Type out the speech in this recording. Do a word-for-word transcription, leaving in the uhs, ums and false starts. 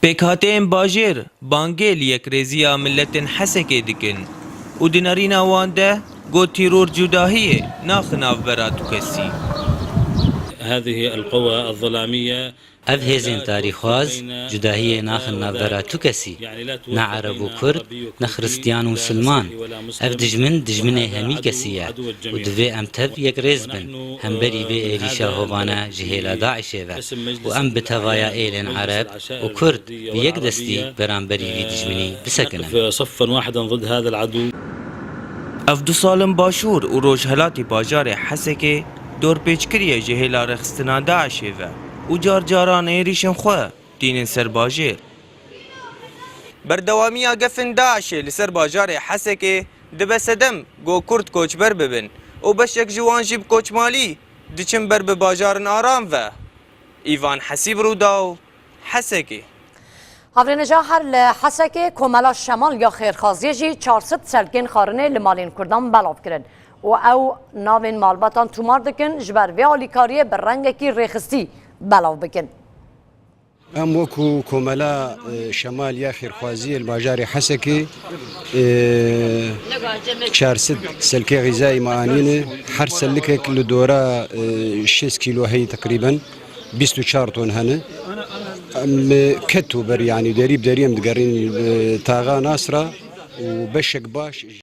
Pêkhateyên bajêr bangê li yekrêziya miletên Hesekê dikin û di nerîna wan de got tîror cudahiyê naxin navbera du kesî. هذه القوى الظلامية Ev hêzên tarîxwaz cudahiyê naxin navbera tu kesî, ne ereb û kurd, ne xiristiyan û misilman. Ev dijmin, dijminê hemî kesî ye û divê em tev yekrêz bin hemberî vê êrîşa hovane ji hêla DAIŞê ve û em bi tevaya êlên ereb û kurd bi yek destî beramberî vî dijminî bisekinin. صفا واحدا ضد هذا العدو. Ev du sal in Başûr û Rojhelatî bajarê Hesekê dorpêç kiriye ji hêla rêxistina DAIŞê ve û car caran êrîşên xwe tînin ser bajêr. Berdewamiya gefên DAIŞê li ser bajarê Hesekê dibe sedem ku Kurd koçber bibin û beşek ji wan jî bi koçmalî diçin ber bi bajarin aram ve. Îvan Hesîb, Rûdaw, Hesekê. Havrêneja her li Hesekê Komela Şemal ya Xêrxaziyê jî çar sed selkên xwarinê li malên Kurdan belav kirin û ew navên malbatan tomar dikin, ji ber vê alîkariyê bi rengekî rêxistî belav bikin. Em wekî Komela, e, Şemal ya Xêrxwaziyê li bajarê Hesekê, e, çar sed selkê xîzayî me anîne. Her selikek li dora, e, şêst kîlo heye teqrîben. Bîst û çar ton hene. Em, e, keto ber, yanî derî bi derî em digerîn, e, taxa Nasra û beşek baş